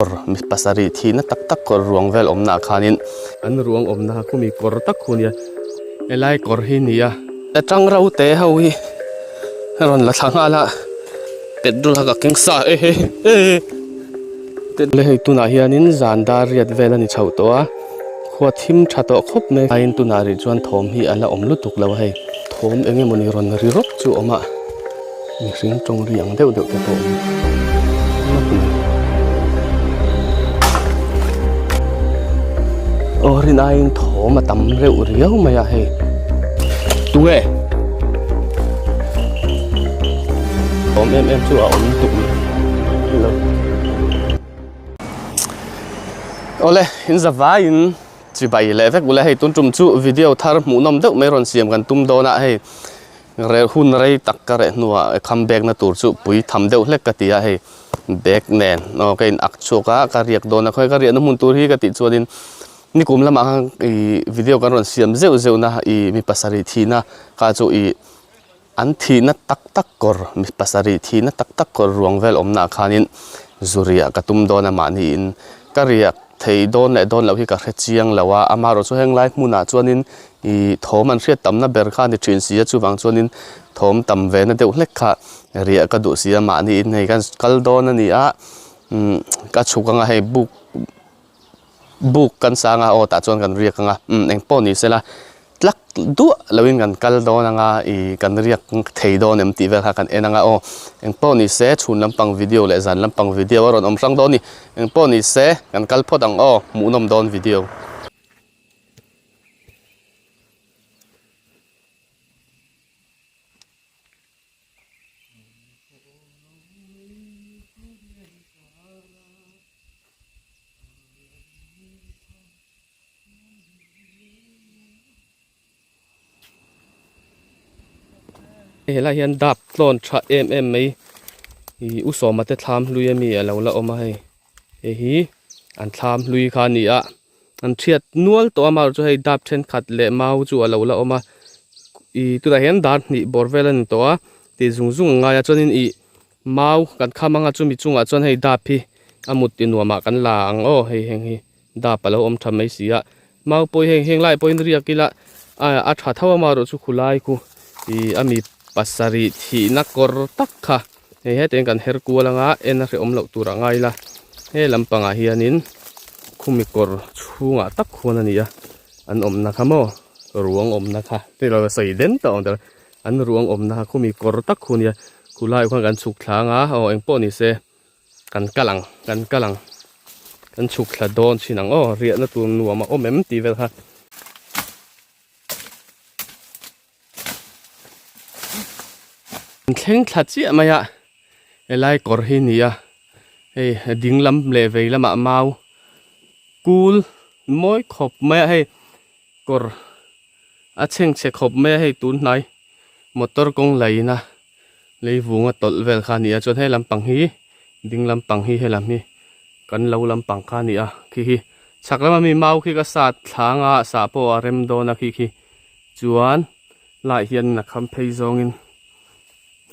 Kawr mi pasarih thihna tak tak kawr ruang vel awmna ah khanin an ruang awmna kha khumi kawr tak khu nia helai kawr hi nia. Tang ro te ho hi a rawn la thla nghal a petrol kha ka keng sa e he e le hei tunah hianin zan dar riat vel a ni chhoh tawh a khua thim tha tawh khawp mai aiin tunah rih chuan thawm hi a la awm lutuk lo a hei thawm eng emawni rawn ri rawp chu a awm a. Mihring tawng ri ang deuh deuh te pawh a awm nawk mai. Aw rin aiin thawm a tam reuh riau mai a hei. Tunge? Thawm em em chu a awm tuk lo. Awle in zavaiin chibai leh vek ule hei tun tum chu video thar hmuhnawm deuh mai rawn siam kan tum dawn a hei. Reh hun rei tak ka reh hnuah kham bag na tur chu pui tham deuh hlek ka ti a, hei bag nen aw ka in ak chhuak a, ka riak dawn a, khawi ka riahna hmun tur hi ka tih chuanin nikum lamah khan ih video kan rawn siam zeuh zeuh na ih mi pasarih thihna kha chu ih an thihna tak tak kawr mi pasarih thihna tak tak kawr ruang vel awmna ah khanin zu riah ka tum dawn a mahniin ka riak thei dawn leh dawn loh hi ka hre chiang lo a, amaherawhchu chu heng lai hmunah chuanin Ih thawm an hriat tamna ber kha a ni thin si a, chuvang chuanin thawm tam ve na deuh hlek kha riah ka duh si a, mahniin hei kan kal dawn a ni a, umm ka chhuk anga hei buk buk kan sang a aw tah chuan kan riak anga umm engpawh ni sela tlak duah loin kan kal dawn anga ih kan riak thei dawn em tih vel kha kan en anga aw engpawh ni se chhun lampang video leh zan lampang video a rawn awm hrang dawn a ni engpawh ni se kan kal phawt ang aw hmuhnawm dawn video. Helai hian dap tlawn tha em em mai ih u sawma te thlam hlui ami a lo la awm a hei hei hi an thlam hlui kha a ni a an thiat nual tawh a amaherawhchu hei dap thenkhat leh mau chu a lo la awm a ih tunah hian dar hnih bawr vel a ni tawh a tih zung zung a ngai a chuanin ih mau kan kham anga chumi chungah chuan hei dap hi a mut ti nuamah kan la ang aw hei heng hi. Dap a lo awm tha mai si a, mau pawh hi heng heng lai pawhin riak ila a tha tho a marawh chu khulai khu ih a mi pasarih thihna kawr tak kha hei hetiang kan her kual anga en a hrehawm loh tur a ngai ila he lampangah hianin khumi kawr chhungah tak khuan a ni a an awmna kha maw ruang awmna kha hei lo sawi den tawh ang an ruang awmna kha khumi kawr tak khu a nia khulai khuan kan chhuk thla anga aw engpawh ni se. Kan kal ang, kan kal ang. Kan chhuk thla dawn thin ang aw, riahna tur nuam a awm em tih vel kha. Kan thleng thla chiah mai a, helai kawr hi ni a, hei ding lam leh vei lamah mau kul mawi khawp mai a, hei kawr a chhengchhe khawp mai a, hei tun hnai motor kawng lain a. Leivunga tawlh vel kha a ni a chuan he lampang hi ding lampang hi helam hi kan lo lampang kha a ni a khi hi chhak lama mi mau khi ka sat thlang a sah pawh a rem dawn a khi khi chuan lai hian a kham phei zawngin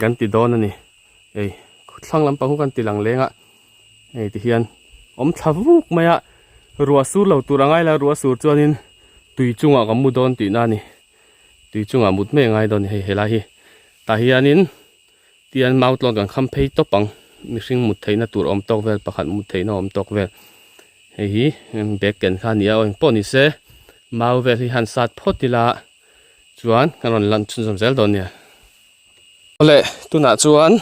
kan ti dawn a ni hei thlang lampang khu kan ti lang leng a hei ti hian awm thla vuk mai a ruah sur lo tur a ngai lo ruah sur chuanin tui chungah ka mu dawn tihna a ni. Tui chungah mut mai a ngai dawn a ni hei helai hi tah hianin tian mau tlawn kan kham phei tawp ang mihring mut theihna tur awm tawk vel pakhat mut theihna awm tawk vel hei hi bag ken kha a ni a aw engpawh ni se mau vel hi han sat phawt ila chuan kan rawn lan chhunzawm zel dawn nia. Awle tunah chuan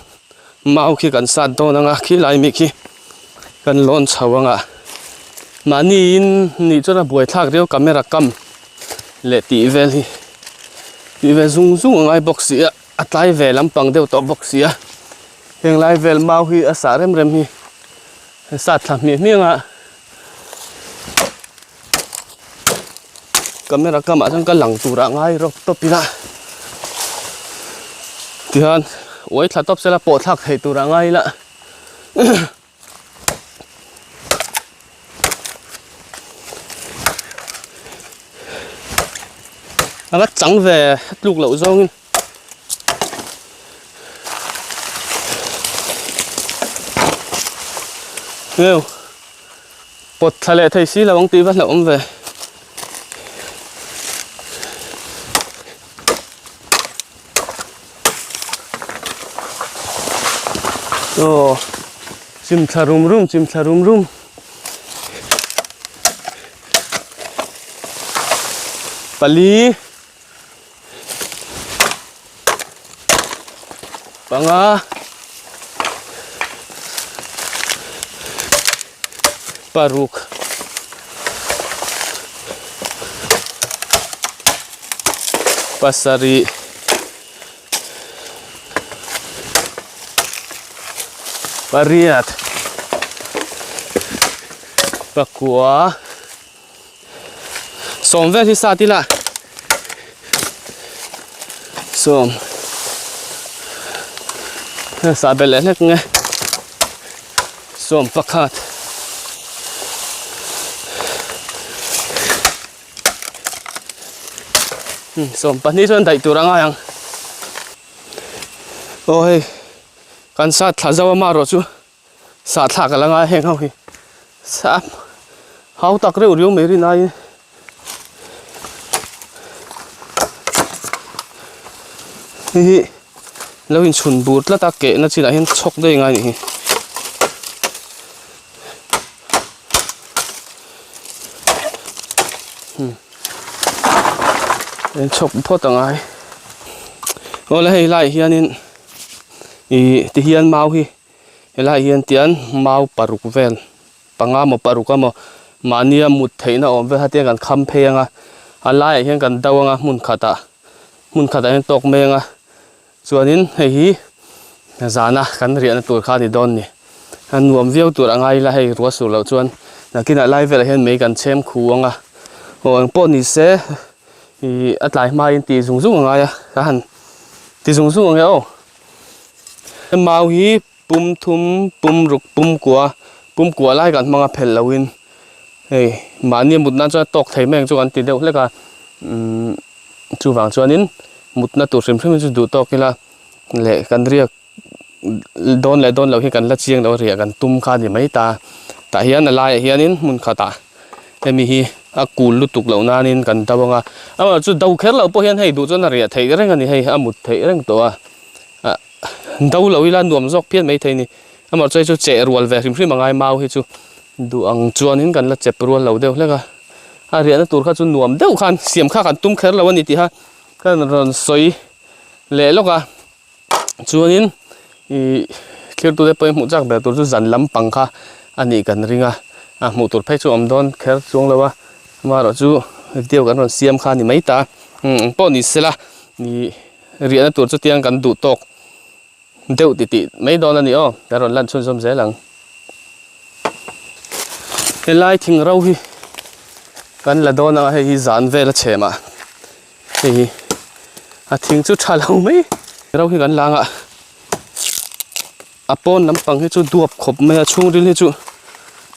mau khi kan sat dawn anga khilai mi khi kan lawn chho anga mahniin nih chuan a buaithlak riau camera kam leh tih vel hi tih ve zung zung a ngai bawk si a a tlai ve lampang deuh tawh bawk si a heng lai vel mau hi a sah rem rem hi a sat thla hmiah hmiah anga camera kamah chuan ka lang turah ngai rawk tawp ila tihian uai thla tawp sela pawh thlak theih turah ngai ila a va chang ve tluk loh zawngin. Ngeu. Pawt thla leh thei si lo ang tih va hlauhawm ve. Aw chim thla rum rum chim thla rum rum. Pali panga paruk pasarih pariat pakua Sawm vel hi sat ila sawm sah belh leh hlek nge sawm pakhat sawm pahnih chuan daih tur a ngai ang aw hei kan sat thla zo a marawh chu. Sah thlak a la ngai heng ho hi sah hau tak reuh riau mai rin aiin hei hi lo inchhun bur tlat a kehna chinah hian chhawk daih ngai a nih hi. Chhawk phawt a ngai awle hei laiah hianin ih tihian mau hi. Helaiah hian tian mau paruk vel panga maw paruk a maw mahnia mut theihna awm vel kha tiang kan kham phei ang a a laiah hian kan do ang a hmun khatah hmun khatah hian tawk mai ang a chuanin hei hi zana kan riahna tur kha a ni dawn a ni a nuam viau tur a ngai ila hei ruah sur loh chuan nakinah lai velah hian mei kan chhem khu ang a aw engpawh ni se ih a tlai hmain tih zung zung a ngai a ka han ti zung zung ang e aw. Mau hi pum thum pum ruk pum kua pum kua lai kan hmang a phelh loin hei mahni mut nan chuan a tawk thei mai ang chu kan ti deuh hlek a umm chuvang chuanin mutna tur hrim hrim hi chu duh tawk ila leh kan riak dawn leh dawn loh hi kan la chiang lo a riah kan tum kha a ni mai ta tah hian a laiah hianin hmun khatah hemi hi a kul lutuk loh nanin kan do ang a amaherawhchu chu do kher loh pawh hian hei duh chuan a riah theih reng a ni hei a mut theih reng tawh a. Ah do lo ila nuam zawk phian maithei a ni amaherawhchu hei chu cheh rual ve hrim hrim a ngai mau hi chu duh ang chuanin kan la chep rual lo deuh hlek a a riahna tur kha chu nuam deuh khan siam kha kan tum kher lo a ni tih kha ka rawn sawi leh lawk a chuanin ih thlir tute pawhin hmuh chak ber tur chu zan lampang kha a nih kan ring a a hmuh tur phei chu a awm dawn kher chuang lo a amaherawhchu video kan rawn siam kha a ni mai ta engpawh ni sela ih. Riahna tur chu tiang kan duh tawk deuh ti tih mai dawn a ni aw, kan rawn lan chhunzawm zel ang. Helai thing ro hi kan la dawn ang a, hei hi zan vel a chhem a, hei hi a thing chu tha lo mai ro hi kan la ang a, a pawn lampang hi chu duap khawp mai a chhungril hi chu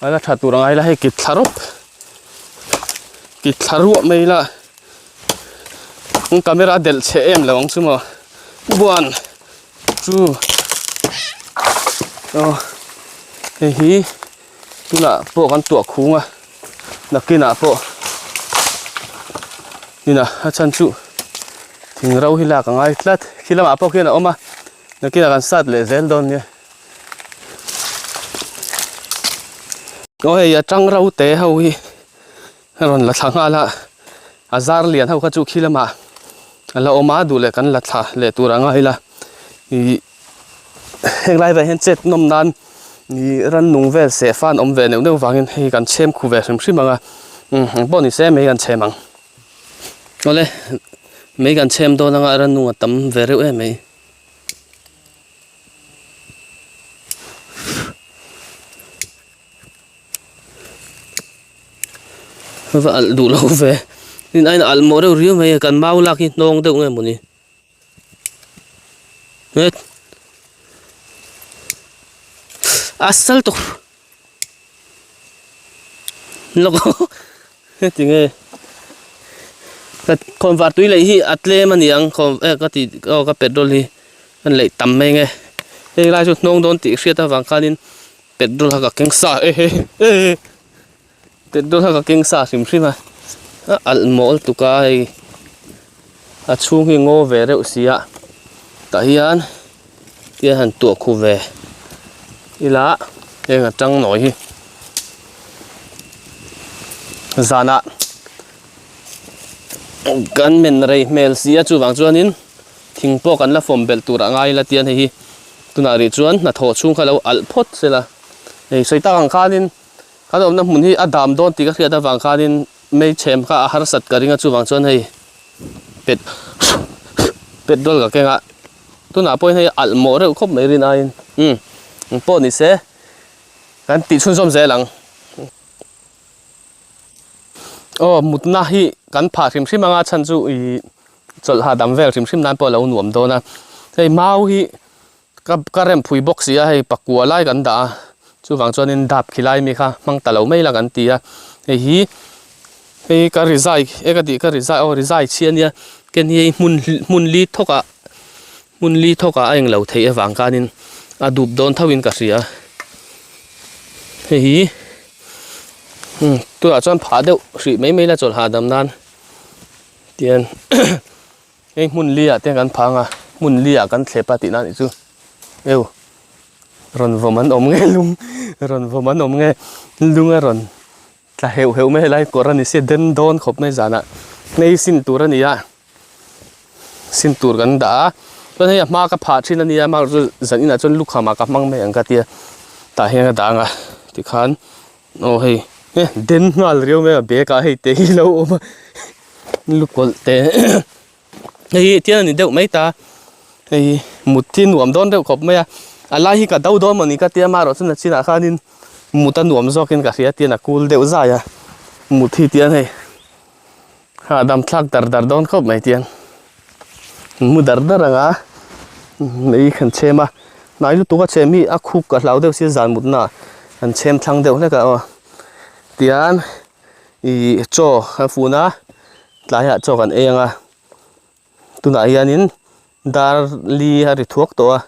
a la tha tur angai la hei kit thla rawp kit thla ruah mai ila. Camera a delh chhe em lo ang chu maw one two aw hei hi tunah pawh kan tuah khung a nakinah pawh inah a chhan chu thing ro hi lak a ngai tlat khi lamah pawh khian a awm a nakinah kan sat leh zel dawn nia aw hei a tang ro te ho hi. A rawn la thla nghal a, a zar lian ho kha chu khi lamah a la awm a, duh leh kan la thla leh tur ang a ila ih heng lai velah hian chet nawm nan ih rannung vel seh fan awm ve neuh neuh vangin hei kan chhem khu ve hrim hrim ang a, umm engpawh ni se mei kan chhem ang. Awle mei kan chhem dawn anga rannung a tam ve reuh em mai. Va alh duh lo ve tin a in alh mawh reuh riau mai a kan mau lak hi hnawng deuh nge mawni het a sal tawh lawk heti nge ka khawnvar tui lei hi a tlem a ni ang khawn eh ka tih aw ka petrol hi an leih tam mai nge hei lai chu hnawng dawn tih hriat avang khanin petrol kha ka keng sa e he e. Petrol kha ka keng sa hrim hrim a, a alh mawl tuk a hei a chhung hi ngaw ve reuh si a tah hian tia han tuah khu ve ila heng a tang nawi hi zanah kan men rei hmel si a chuvang chuanin thing pawh kan la fawm belh tur a ngai ila tian hei hi tunah rih chuan hnathawh chhung kha lo alh phawt sela hei sawi tak ang khanin. Kan awmna hmun hi a dam dawn tih ka hriat avang khanin meichhem kha a harsat ka ring a chuvang chuan hei pet petrol ka keng a tunah pawhin hei alh mawh reuh khawp mai rin aiin umm eng pawh ni se kan tih chhunzawm zel ang. Aw mutna hi kan phah hrim hrim anga chhan chu ih chawlh hahdam vel hrim hrim nan pawh a lo nuam dawn a hei mau hi. Ka ka rem phui bawk si a hei pakua lai kan dah a chuvang chuanin dap khi lai mi kha hmang ta lo mai la kan ti a hei hi hei ka rizai e ka tih ka rizai aw rizai chhi ania ken hi hei hmun hmun li thawk ah hmun li thawk ah a englo theih avang khanin a dup dawn tho in ka hria hei hi umm tunah chuan phah deuh hrih mai mai la chawlh hahdam nan tian. Hei hmun li ah te kan phang a, hmun li ah kan thlep a tih na nih chu. Eu, rawn vawm an awm nge lung, rawn vawm an awm nge lung a rawn tla heuh heuh mai helai kawr a ni sia den dawn khawp mai zanah hmei sin tur a ni a, sin tur kan dah a, chuan hei a hma ka phah thin a nia amaherawh chu zan inah chuan lukham ah ka hmang mai ang ka tia tah hian ka dah ang a tikhan aw hei den nghal riau mai a bag ah hei te hi lo awm a. Lukawlh te hei hi tian a ni deuh mai ta hei mut hi nuam dawn deuh khawp mai a a lai hi ka do dawn mawni ka tia amaherawh chu nachinah khanin mut a nuam zawkin ka hria tian a kul deuh zai a mut hi tian hei hahdam thlak dar dar dawn khawp mai tian mu dar dar ang a mei kan chhem a hnai lutuk a chhem hi a khuk ka hlau deuh sia zan mutna ah kan chhem thlang deuh hlek a aw tian. Ih chaw a fun a tlaiah chaw kan ei ang a tunah hianin dar li a ri thuak tawh a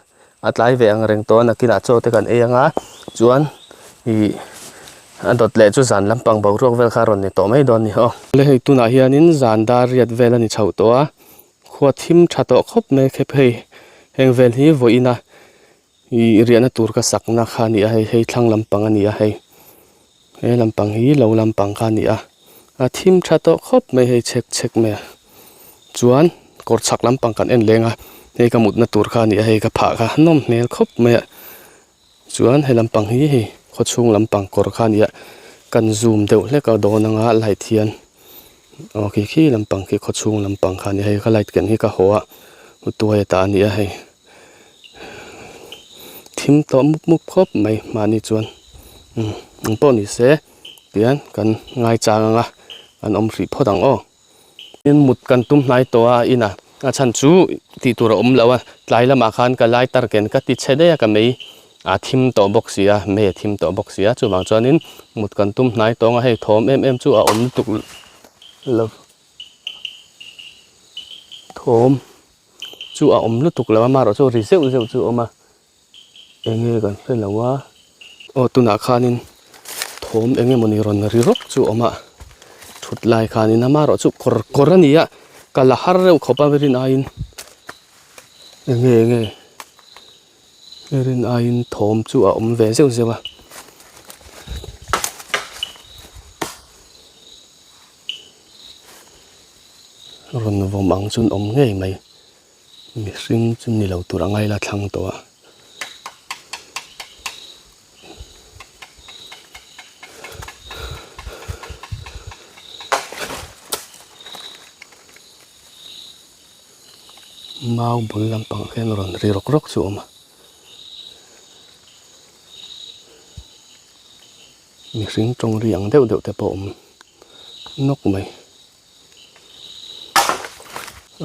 a tlai ve ang reng tawh a nakinah chaw te kan ei ang a chuan ih a dawt leh chu zan lampang boruak vel kha a rawn ni tawh mai dawn a ni aw. Le hei tunah hianin zan dar riat vel a ni chhoh tawh a khua thim tha tawh khawp mai khep hei heng vel hi vawiin a Ih riahna tur ka sakna kha a ni a hei hei thlang lampang a ni a hei he lampang hi lo lampang kha a ni a a thim tha tawh khawp mai hei chhek chhek mai a chuan kawr chhak lampang kan en leng a hei ka mutna tur kha a ni a hei ka phah kha nawm hmel khawp mai a chuan he lampang hi hei khawchhung lampang kawr kha a ni a kan zoom deuh hlek a dawn anga light hian aw khi khi lampang khi khawchhung lampang kha a ni a hei ka light ken hi ka haw a tuai a tah a ni a hei. Thim tawh mup mup khawp mai mahni chuan umm eng pawh ni se tihian kan ngaichang ang a kan awm hrih phawt ang aw. Tin mut kan tum hnai tawh a inah a chhan chu tih tur a awm lo a tlai lamah khan ka lighter ken ka ti chhe daih a ka mei a thim tawh bawk si a mei a thim tawh bawk si a chuvang chuanin mut kan tum hnai tawng a hei thawm em em chu a awm lutuk lo thawm. Chu a awm lutuk lo a amaherawh chu ri zeuh zeuh chu a awm a eng nge kan hre lo a aw tunah khanin thawm eng emawni rawn ri rawk chu a awm a thut lai khanin amaherawh chu kawr kawr a ni a ka la har reuh khawp a rin aiin eng nge eng nge rin aiin thawm chu a awm ve zeuh zeuh a. Rawn vawm ang chu an awm ngei mai mihring chu ni lo tur a ngaila thlang tawh a. Mau bul lampang ah khian rawn ri rawk rawk chu a awm a. Mihring tawng ri ang deuh deuh te pawh a awm nawk mai.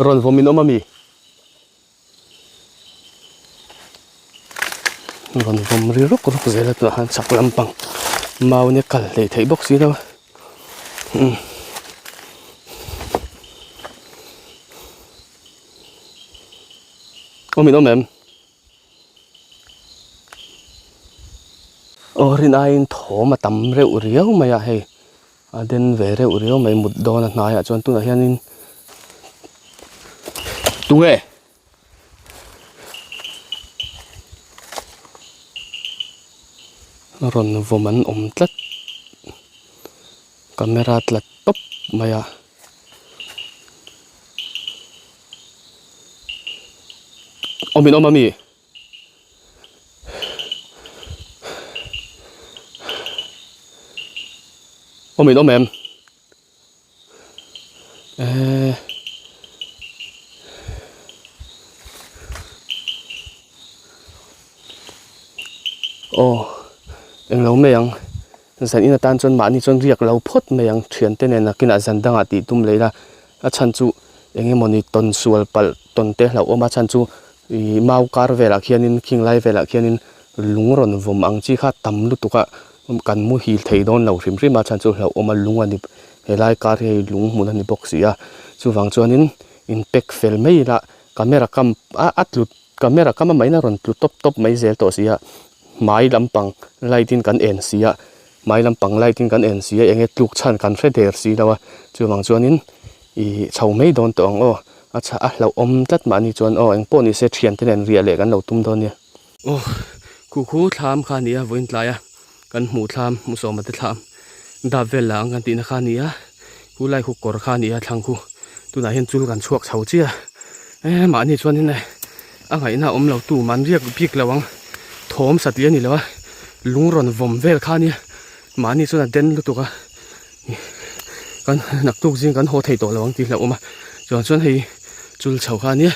Rawn vawm in awm ami? Rawn vawm ri rawk rawk zel a tunah khan chak lampang mau nia kal hleih theih bawk si lo a. Umm. Awm in awm em? Aw rin aiin thawm a tam reuh riau mai a hei. A den ve reuh riau mai mut dawn a hnaiah chuan tunah hianin tunge? Rawn vawm an awm tlat camera tla tawp mai a. Awm in awm ami? Awm in awm em? Eee. Aw englo mai ang zan in atan chuan mahni chuan riak lo phawt mai ang thiante nen nakinah zan dangah tih tum leh ila a chhan chu eng emawni tawn sual palh tawn te hlauhawm a chhan chu ih mau kar velah khianin khing lai velah khianin lung rawn vawm ang chi kha tam lutuk a kan muhil thei dawn lo hrim hrim a chhan chu hlauhawm a lung a ni helai kar hi hei lung hmun a ni bawk si a chuvang chuanin in pack fel mai ila camera kam a a tlut camera kam a mahin a rawn tlu tawp tawp mai zel tawh si a hmai lampang light in kan en si a hmai lampang light in kan en si a enge tluk chhan kan hre der si lo a chuvang chuanin ih chho mai dawn tawh ang aw a chhah a hlauhawm tlat mahni chuan aw engpawh ni se thiante nen riah leh kan lo tum dawn nia. Aw khu khu thlam kha a ni a vawiin tlai a kan hmuh thlam hmu sawma te thlam dap vel lah ang kan tihna kha a ni a khu lai khu kawr kha a ni a thlang khu tunah hian chul kan chhuak chho chiah a e mahni chuanin e a ngaihna a awm lo tu man riak bik lo ang thawm satliah a ni lo a lung rawn vawm vel kha a nia mahni chuan a den lutuk a kan naktuk zing kan haw thei tawh lo ang tih hlauhawm a chuan chuan hei chul chho kha a nia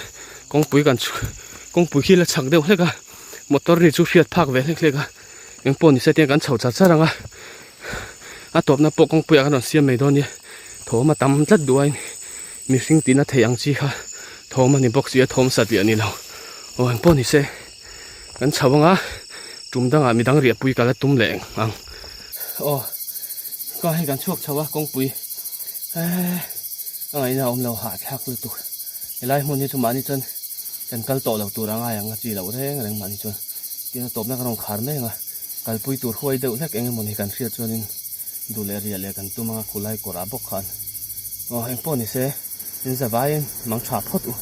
kawngpui kan kawngpui khi la chhak deuh hlek a motor ri chu hriat phak ve hlek hlek a engpawh ni se tiang kan chho char char ang a a tawpna pawh kawngpui ah kan rawn siam mai dawn nia thawm a tam tlat duh a mihring tihna theih ang chi kha thawm a ni bawk si a thawm satliah a ni lo aw engpawh ni se kan chho ang a tum dangah midang riahpui ka la tum leh ang aw ka hei kan chhuak chho a kawngpui eee a ngaihna a awm lo hahthlak lutuk helai hmun hi chu mahni chuan kan kal tawh lo tur a ngai ang a chi loh reng reng mahni chuan tin a tawpna ka rawn khar mek a kalpui tur huai deuh hlek eng emawni kan hriat chuanin duh leh riah leh kan tum ang a khulai kawrah bawk khan aw engpawh ni se in zavaiin mang tha phawt u.